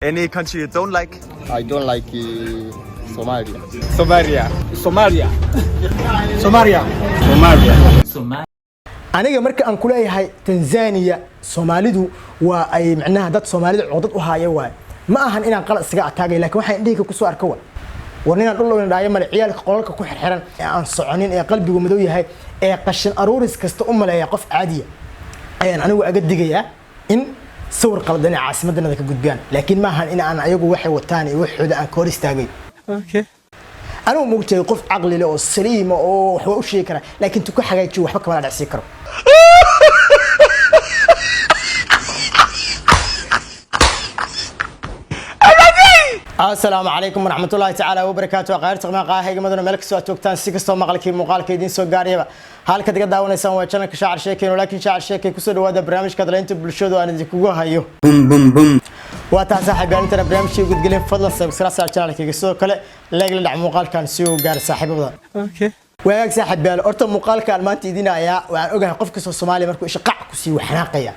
Any country you don't like? I don't like Somalia. Somalia. Somalia. Somalia. Somalia. Somalia. Aniga marka aan ku leeyahay Tanzania Soomaalidu waa ay macnaha dad Soomaalida cuqdad u haya waay, ma ahan inaan qalad isaga ataagay, laakiin waxaan indhahayga kusoo arka wa war ninaan dhul dhowna dhaayo male. Ciyaalka qolalka ku xirxiran ee aan soconin ee qalbigu madow yahay ee qashin aruuris kasta u maleeya qof caadiya ayaan anigu aga digayaa in sawir qaldan ee caasimadanada ka gudbiyaan, laakiin ma ahan in aan ayagu waxay wataan iyo waxooda aan ka hor istaagay. Anigu moogtahay qof caqli leh oo saliima oo waxba u sheegi kara, laakiin tuka xagaajiyo waxba kama dhacsiin karo. Asalaamu calaykum waraxmatullaahi tacaala wabarakaatu. Qayrta qiimaha qaahayga madana, meel kastoo aad joogtaan, si kastoo maqalkii muuqaalka idiin soo gaarayaba, halkaad iga daawanaysaan waa channelka Shaacir Sheekeen. Laakiin Shaacir Sheekey kusoo dhawaada barnaamijka hadlaynta bulshadu aan idinkugu hayo. Waa taa saaxiib intana barnaamijkii gudgelin, fadlan subscribe saar channelkayga, sidoo kale like la dhac muuqaalkan si uu gaaro saaxiibada. Waagaag saaxiib yaal, horta muuqaalkan maanta idin ayaa waxaan ogahay qof kastoo Soomaaliya markuu isha qac ku sii xanaaqaya,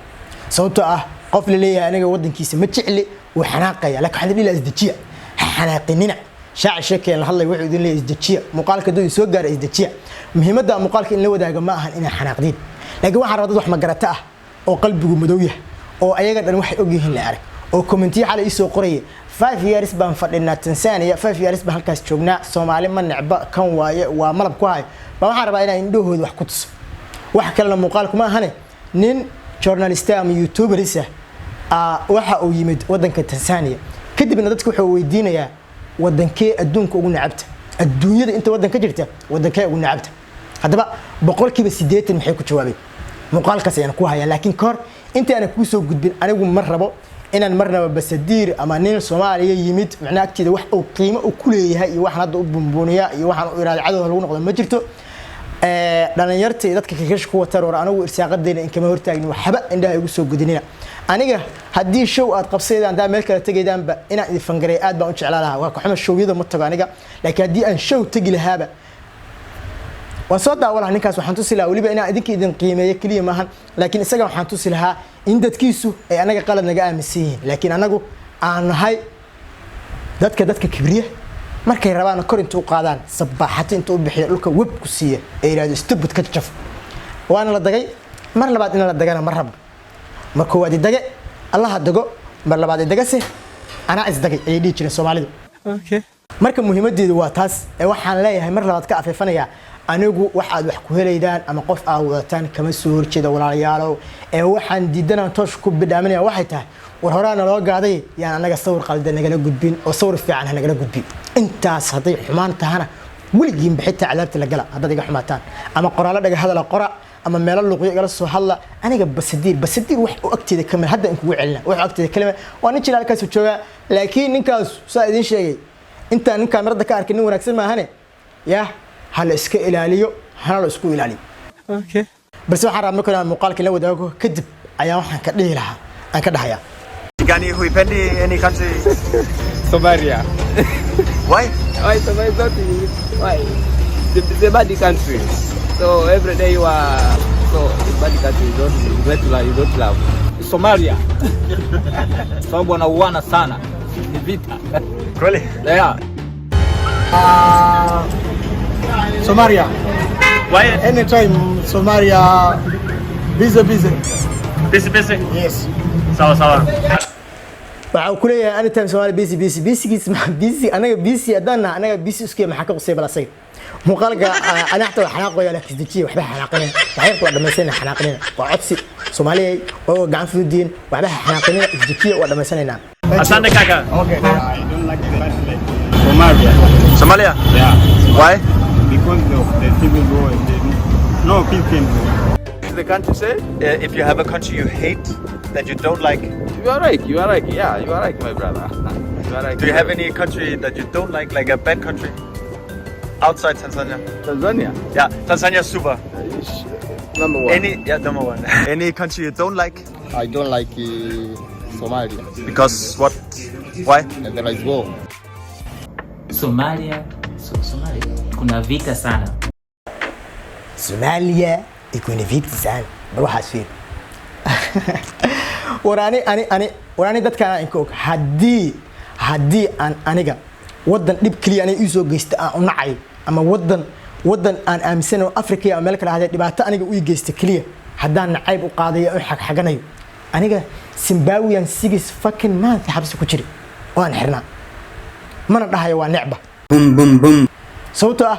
sababtoo ah qof la leeyahay aniga wadankiisa ma jecli wuu xanaaqaya. Laakiin waxaan idin leeyahay isdejiya, ha xanaaqinina. Shaacir Sheekeen la hadlay wuxuu idin leeyahay isdejiya, muuqaalka hadduu soo gaaro isdejiya. Muhiimadda muuqaalka in la wadaago ma ahan inay xanaaqdiin, laakiin waxaan rabaa dad wax magarata ah oo qalbigu madow yahay oo ayaga dhan waxay ogyihiin la arag oo commentiyo xalay isoo qoraya: 5 years baan fadhinaa Tanzania, 5 years baan halkaas joognaa, Soomaali ma necba, kan waaye waa malab ku hayo. Ba waxaan rabaa inaan indhahooda wax ku tuso. Wax kalena muuqaalku ma ahane, nin journalist ama youtuberis ah waxa uu yimid wadanka Tanzania, kadibna dadka wuxuu weydiinayaa: wadankee adduunka ugu nacabta? Adduunyada inta wadan ka jirta, wadankee ugu nacabta? Haddaba 80% maxay ku jawaabeen? Muuqaalkaas ayaan ku hayaa, laakiin kahor inta aanan kuu soo gudbin, anigu ma rabo inaan marnaba basadiir ama nin Soomaaliya yimid macnaha agteeda wax uu qiimo u ku leeyahay iyo waxaan hadda u buunbuuniya iyo waxaan u iraada cadow lagu noqdo ma jirto. Dhalinyarta iyo dadka kakash ku wataan, war anigu irsaaqadeyna in kama hortaagnin, waxba indhaha igu soo gudinina. Aniga haddii show aad qabsaydaan, haddaa meel kale tegaydaanba, inaan idin fangareey aad baan u jeclaa lahaa. Waa kaxuma showyada ma tago aniga, laakiin haddii aan show tegi lahaaba waan soo daawo lahaa ninkaas. Waxaan tusi lahaa weliba inaan idinka idin qiimeeyo keliya maahan, laakiin isaga waxaan tusi lahaa in dadkiisu ay anaga qalad naga aaminsan yihiin, laakiin anagu aan nahay dadka kibriya markay rabaan kor inta u qaadaan, sabaaxato inta u bixiya, dhulka web ku siiya ee yidhahdo stupid ka jaf. Waana la dagay mar labaad, in la dagana ma rabno. Mar koowaad idage allaha dago, mar labaad idagase anaa isdagay ayay dhihi jireen Soomaalidu. Marka muhiimadeedu waa taas ee waxaan leeyahay mar labaad ka afeefanayaa, anigu waxaad wax ku helaydaan ama qof aad wadataan kama soo horjeeda, walaalayaalow. Ee waxaan diidanaan toosh ku bidhaaminaya waxay tahay, war horaa naloo gaaday, yaan anaga sawir qaldan nagala gudbin oo sawir fiican ha nagala gudbin. Intaas hadday xumaan tahana, weligiin bixitaa cadaabta la gala haddaad iga xumaataan ama qoraallo dhaga hadala qora ama meelo luqyo igala soo hadla. Aniga basadiir basadiir wax u agteeda kamid hadda in kugu celina wax u agteeda kalima waa nin jira halkaasuu joogaa, laakiin ninkaas saa idiin sheegay intaan nin kaamirada ka arkin nin wanaagsan maahane. Yah, ha la iska ilaaliyo, hana la isku ilaaliyo. Balse waxaan rabaa marka inaan muuqaalka la wadaago, kadib ayaa waxaan ka dhihi lahaa aan ka dhahayaa. Gani huipendi any country? Somalia. Why? Why Somalia is not, why? The bad country. So every day you are so the bad country, you don't love, you don't love. Somalia. Sababu wanauana sana. Ni vita. Really? Yeah. Somalia. Why? Anytime Somalia busy busy. Busy busy. Yes. Sawa sawa. Waxa uu ku leeyahay anytime Somalia busy busy. Busygiis ma busy? Anaga busy haddaan nahay, anaga busy isku yahay, maxaa ka qusay? Bal asaga muuqaalka ana xataa waa xanaaqoya, laakiin isdejiya, waxba xanaaqinina, waxyarka waa dhamaysanaynaa, xanaaqinina. Waa codsi Soomaaliyay oo gacan fududiin, waxba ha xanaaqinina, isdejiya, waa dhamaysanaynaa. Asante kaka. I don't like the country like Somalia. Somalia? Yeah. Why? Because of the civil war and the no peace can The country say? If you have a country you hate that you don't like, You are right. You are right. Yeah, you are right, my brother. You are right. Do you have any country that you don't like a bad country outside Tanzania? Tanzania? Yeah, Tanzania super. Number one. Any, yeah, number one. Any country you don't like? I don't like Somalia. Because what? Why? And there is war. Somalia, Somalia kuna vita sana. Soomaaliya iko ni vita sana. Bal waxaas fiir. War ani war ani dadkaan aan inka og, haddii aan aniga wadan dhib keliya aniga iisoo geysta aan u nacayo, ama wadan aan aaminsanayn oo Africa ama meel kale ahaadee dhibaato aniga ii geysta keliya haddaan nacayb u qaadayo, u xagxaganayo, aniga Zimbabwean 6 fucking month xabsi ku jiri oo aan xirnaa, mana dhahayo waa necba. Sababtoo ah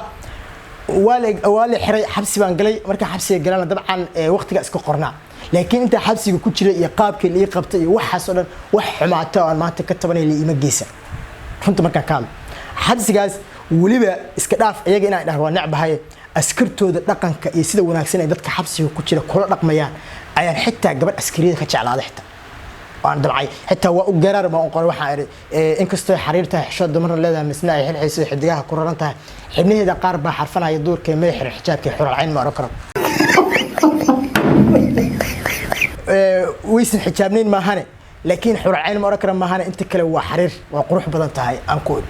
waa la xiray, xabsi baan galay. Markaan xabsiga galana, dabcan waqtiga iska qornaa, laakiin intaa xabsiga ku jiray iyo qaabkii la ii qabtay iyo waxaas oo dhan, wax xumaata oo aan maanta ka tabanay la iima geysan. Runta markaan ka hadlo, xabsigaas weliba iska dhaaf iyaga inaan dhaho waa necbahay, askartooda dhaqanka iyo sida wanaagsan ay dadka xabsiga ku jira kula dhaqmayaan ayaan xitaa gabadh askariyada ka jeclaaday. Xitaa waan dabcay, xitaa waa u garaar baan u qoray. Waxaan idhi, inkastoo xariir tahay, xishood dumarna leedahay, misna ay xilxayso, xidigaha ku raran tahay, xibnaheeda qaar baa xarfanaya duurkee, may xiran xijaabkii, xuralcayn ma oran karo. Waysan xijaabnayn maahane, laakiin xuralcayn ma oran karo maahane, inta kale waa xariir, waa qurux badan tahay, aan ku idhi.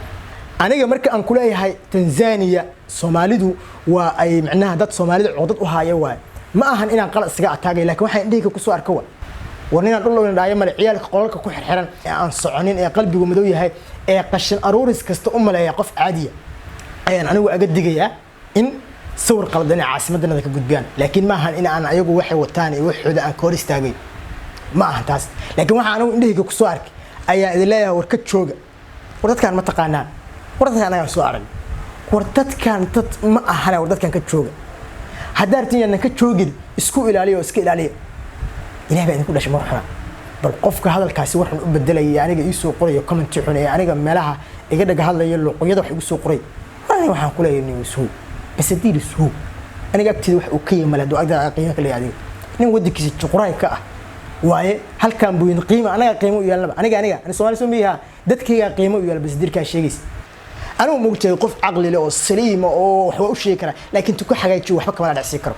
Aniga marka aan kuleeyahay Tanzania Soomaalidu waa ay macnaha dad Soomaalida cuqdad u haaya waay, ma ahan inaan qalad isaga ataagay, laakiin waxaan indhahayga kusoo arka wa. War ninaan dhul dhowna dhaayo male. Ciyaalka qolalka ku xirxiran ee aan soconin, ee qalbigu madow yahay, ee qashin aruuris kasta u maleeya qof caadiya, ayaan anigu aga digayaa in sawir qaldan ee caasimadanada ka gudbiyaan. Laakiin ma ahan in aan ayagu waxay wataan iyo waxooda aan ka hor istaagay, ma ahan taas. Laakiin waxaan anigu indhahayga kusoo arkay ayaa idin leeyahay, war ka jooga. War dadkaan ma taqaanaan. War dadkaan anagaa soo arag. War dadkaan dad ma ahana. War dadkaan ka jooga. Haddaa rabtin yaanan ka joogin, isku ilaaliya oo iska ilaaliya. Ilaah baa idinku dhashay, mar xuna bal qofka hadalkaasi war xun u bedelaya, aniga ii soo qorayo comment xun, ee aniga meelaha iga dhaga hadlaya, luuqyada wax igu soo qoray, war aniga waxaan ku leeyahay nin ishow basadiil, ishow. Aniga agteeda wax uu ka yahay male. Hadduu agtaada qiimo ka leeyahay, adiga nin waddankiisa juqraay ka ah waaye. Halkan buu yidhi qiimo, anaga qiimo u yeelanaba. Aniga ani Soomaali soo miyaha, dadkaygaa qiimo u yeelan. Basadiirkaa sheegaysa anigu moogtahay qof caqli leh oo saliima oo waxba u sheegi kara, laakiin tuka xagaajiyo waxba kamana dhacsiin karo.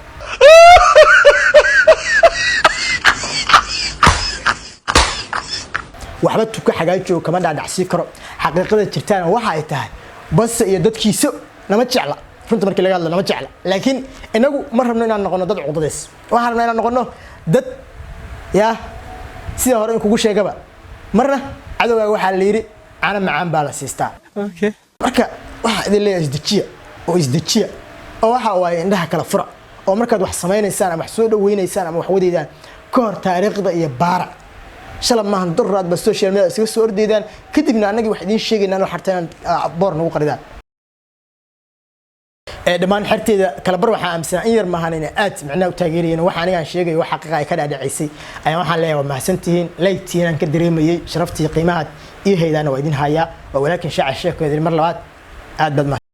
Waxba tuka xagaajiyo kama dhaadhacsiin karo. Xaqiiqada jirtaana waxa ay tahay, base iyo dadkiisa nama jecla. Runta markii laga hadlo, nama jecla. Laakiin inagu ma rabno inaan noqono dad cuqdadeys. Waxaan rabnaa inaan noqono dad yaa sida hore in kugu sheegaba, marna cadowgaaga waxaa la yidhi caano macaan baa la siistaa. Marka waxaa idin leeyahay, isdejiya oo isdejiya, oo waxa waaye indhaha kala fura, oo markaad wax samaynaysaan ama wax soo dhaweynaysaan ama wax wadaydaan ka hor taariikhda iyo baara. Shalab maahan, duraad ba social media iskaga soo ordaydaan, kadibna annagii wax idiin sheegaynaan oo xarta inaan boor nagu qaridaan. Dhammaan xerteeda kala bar waxaa aaminsanaa in yar maahan inay aad micnaha u taageerayeen waxa anigaan sheegayo, wax xaqiiqa ay ka dhaadhicisay ayaan. Waxaan leeyahay waa mahadsantihiin, laygtiinaan ka dareemayey, sharaftii qiimahaad ii haydaana waa idin hayaa. Waa walaakin shaaca sheekeedin mar labaad aad baad mahadsan.